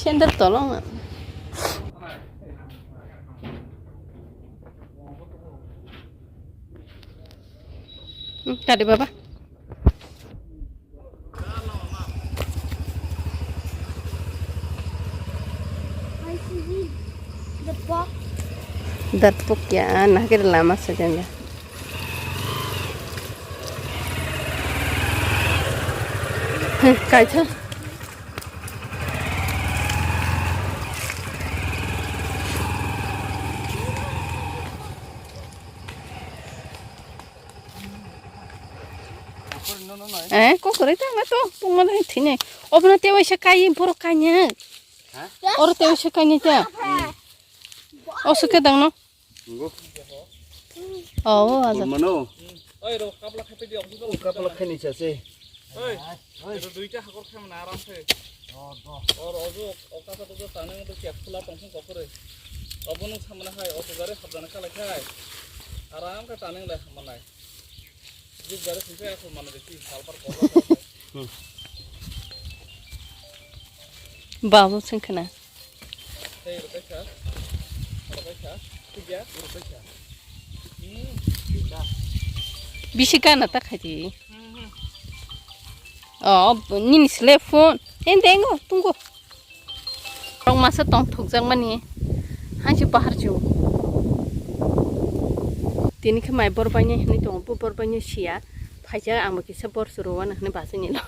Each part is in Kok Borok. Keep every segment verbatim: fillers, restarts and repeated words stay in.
Candle tolong. Hmm, tadi baba. Depok. Depok ya, nah kira lama saja ya. Heh, kaisa. Eh, kokore ta ma to, pungma dai thine. Obna te waisa kai, borok kaine. Ha? Oro te waisa kaine ta. Hmm. O suke dang no. Nunggu. Oh, aja. Mano. Oi, ro, kapla khape di, obo kapla khaini sase. Oi, ro duita hakor khaimana aram se. Or ojo, o kasa to tane to kya khula tong khung kokore. Obo nung samana hai, o tugare habdana kala khai. Aram ka tane le hamanai. Jik bare singse ako mana de ki salpar kokore. Babu singkana. Bisi gana ta khaidi. Oh, nini sle phone. Ende engo, tungo. Rok masa tong thokjak mani. Hansi pahar chu. Tini khe mai bor bainai hinui tongo, bo bor bainai siya. Phaijak ang bo kisa bor churu wana hinui bachai ni lo.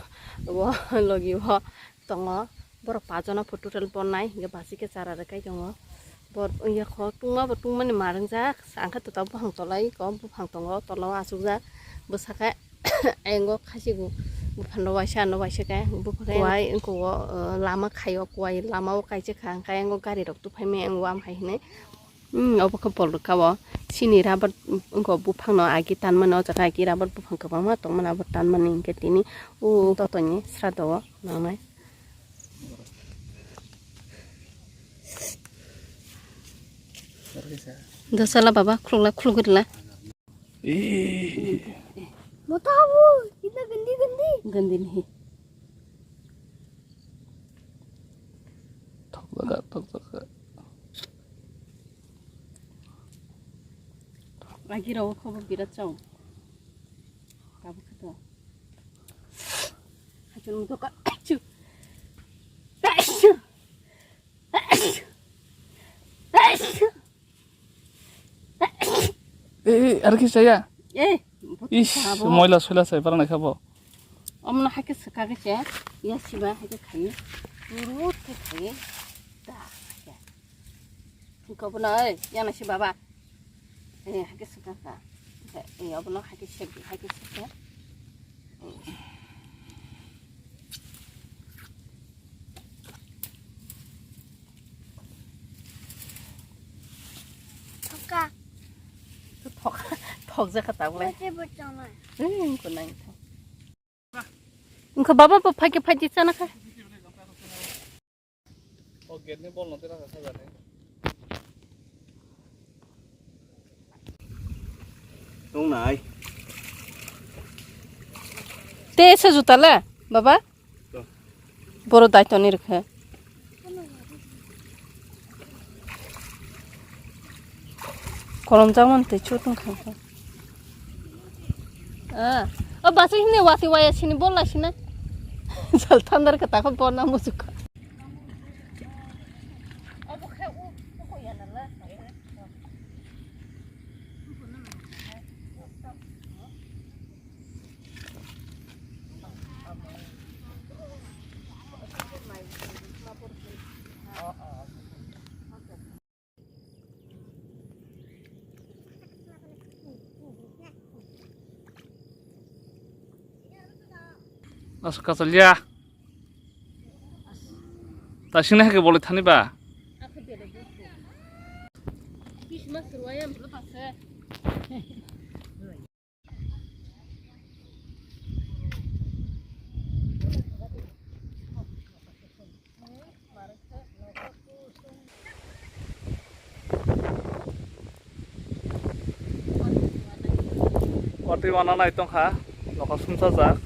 Wo logi wo. Tongo. Borok pajono pho total bonnai, hingke basi khe chara rwkai tongo. Bor, iya kho tungma bo tungmani marwngjak, ang khe total buphang tolai ko, buphang tongo, tola o achukjak, bwsakhe engo khasigo buphang no waisa, ano waisa khe, buphang khe kuai wngkho o, lama khaio, kuai lama o kaisa kha, hingke engo gari rok tuphai maya, engo wam hai hinui. Hmm, obo khe bol rwkha o. Chini rabar wngkha o buphang no agi tanmani, o jaga agi rabar buphang kwbangma tongmani abo tanmani hinkhe tini o totoni srado o nangnai. Dosala baba khulukla khuluk rwla. Mota bu, kita gandi gandi. Gandi nahi. Thok jaga, thok jaga. Agi rok kho bo birat chao. Tabuk khe to. Hachal muto ka. Achu. Achu. Achu. Achu. Eh, eh, ar kisa ya? Eh, ish, moila soila sai parang naikha bo. Omno haikhe swkagwi se, ya siba haikhe khaio. Turut khe khaio. Da, ya. Thungkha bono, oi, yana si baba. Eh, haikhe swkakha. Eh, obono haikhe sek, haikhe sek. Thoka. Thok, thok jakha tabuk le. Bote bo chonai. Eh, wngkha nai thok. Wngkha baba bo phaikhe phaidi chana kha. O gate ni bol no tera kha sajani. Tongnai. Te se juta le, baba? To. Boro daitoni rwkhe. Kolom jagmani tei chutong kha. Ah, o basi hini wati waya sini bol lai sina. Jal thandar khe takho bol na muchuk kha. Aswk kachalia. Tasing nai hai khe bolwi thani ba. Watwi wana nai tongkha, nokha sumsajak.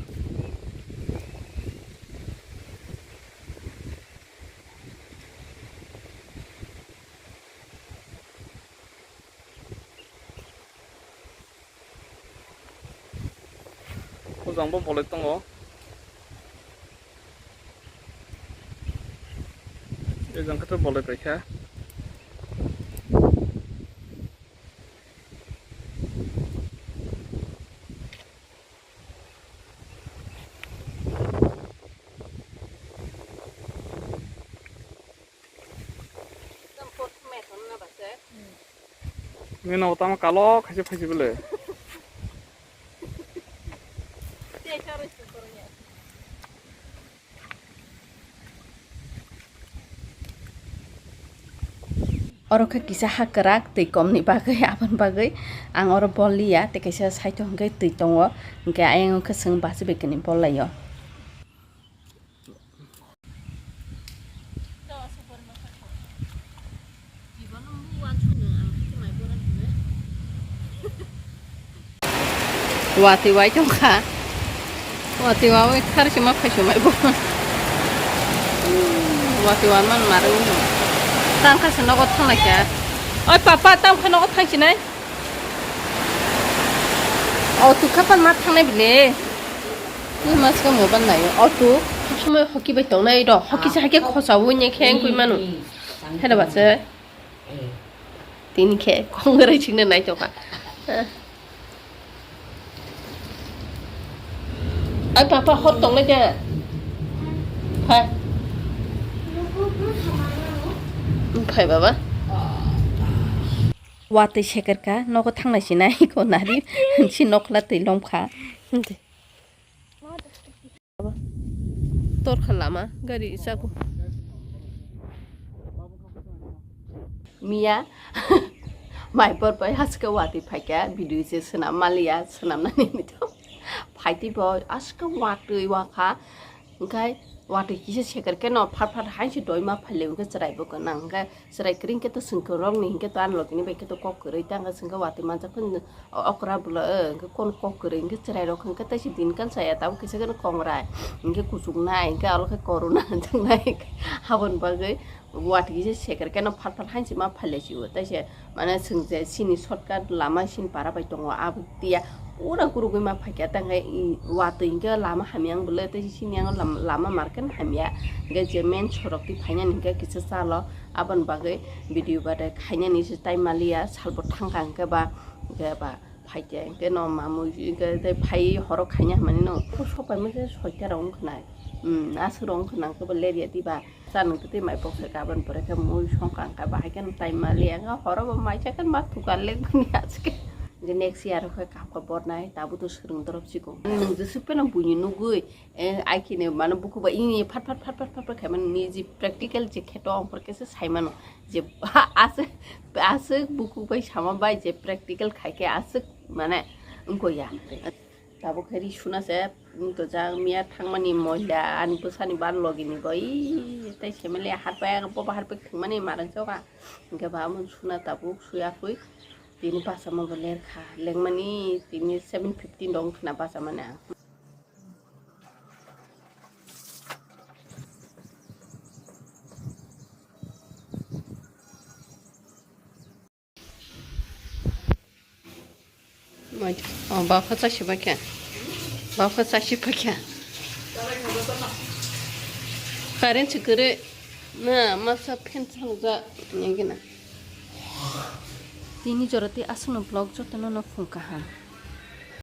Jang bo bolai tongo. E jang khe bolai paikha. Nini nogo tamo kalo khaisa phaisi bole. Oro khe kisa ha kwrak twi komni bagwi, aboni bagwi ang oro bol liya, tei kaisa side o hwnkhe twi tongo, hwnkhe ayang khe chwng bacha bai kani bol laio. Watwi wai tongkha. Watwi wawi kharchi ma phaisu mai bo. Watwi wan man mari wngkha. Tangkha se nogo thanglai kha. Oi papa, tangkha nogo thangsinai. Auto khapan ma thangnai bile. Ni mas ka mo ban nai auto. Somoi hoki bai tongnai do. Hoki se haikhe khosa wui ne khe wngkui manu. Heda ba se. Tini khe kongrai chingna nai tongkha. Ai papa hot tonglai de. Phai. Phai baba. Watwi sekerka nogo thanglai sinai ko nari si nokla twi lomkha. Torkha lama gari chaku. Miya mai por pai haske watwi phaikha video se swnam maliya swnam nani mito. Phaitwi bo haske watwi wakha. Hwnkhe watwi kisa seker khe no phat phat hai se doima phaile hwnkhe chwrai bo gwnang hwnkhe. Chwrai kwrwi hwnkhe to swngkwrwng ni hwnkhe to ani logi ni bai khe to kok kwrwi ta hwnkhe swngkhe watwi manjak phano okra bwla o hwnkhe kono kok kwrwi hwnkhe chwrai rok hwnkhe tei se din kan chaya tabuk kisa kheno kongrai hwnkhe kuchuk nai hwnkhe alo khe corona hwnjaknai haboni bagwi watwi kisa seker keno phat phat hai se ma phaile sio tei se mane swng je sini shortcut lama sini para bai tongo abo tiya pura gurugwi ma phaikha tei hwnkhe watwi hwnkhe lama hamya wng bwle tei sini yang lama market hamya hwnkhe je main sorok twi phainani hwnkhe kisa chalo. Aboni bagwi video badai khainani se time maliya, salbo thangkha hwnkhe ba, hwnkhe ba phaikhe hwnkhe no mamui hwnkhe tei phai horo khaina hwnmani no. Sopai mase soita rok wngkha nai. Hmm, aswk rok wngkha nang khe bo lerya diba. Cha nung tei mai boksa gabon pore khe mui songkha hwnkhe bahai khe time maliya hwnkhe horo bo maisa khe ma thukar lengmani aske. Hwnkhe next year khe kapha bornai tabuk to swrwng dorop chikon. Nung jeswk pheno buini nugwi. Eh, ai khini mano bukhuk bai ini phat phat phat phat phat phat khaimani ni je practical je kheto ongkhor khe se saimano je aswk aswk bukhuk bai sama bai je practical khai khe aswk mane wngkho ya. Tabuk khe ri suna se wng to jang miya thangmani moila ani bwsani ban logi ni bo ii tei semele har pai ang bobo har pai thwngmani marang choka hwnkhe ba omo suna tabuk suya phui tini bachama bo lerkha lengmani tini seven fifteen rok wngkha na bachamani ang. Oh, bapha chasi pakya. Bapha chasi pakya. Current se kwrwi. Na, masa fan chalokjak. Nigina. Tini jora tei aswkno vlog jotono no phung kaham.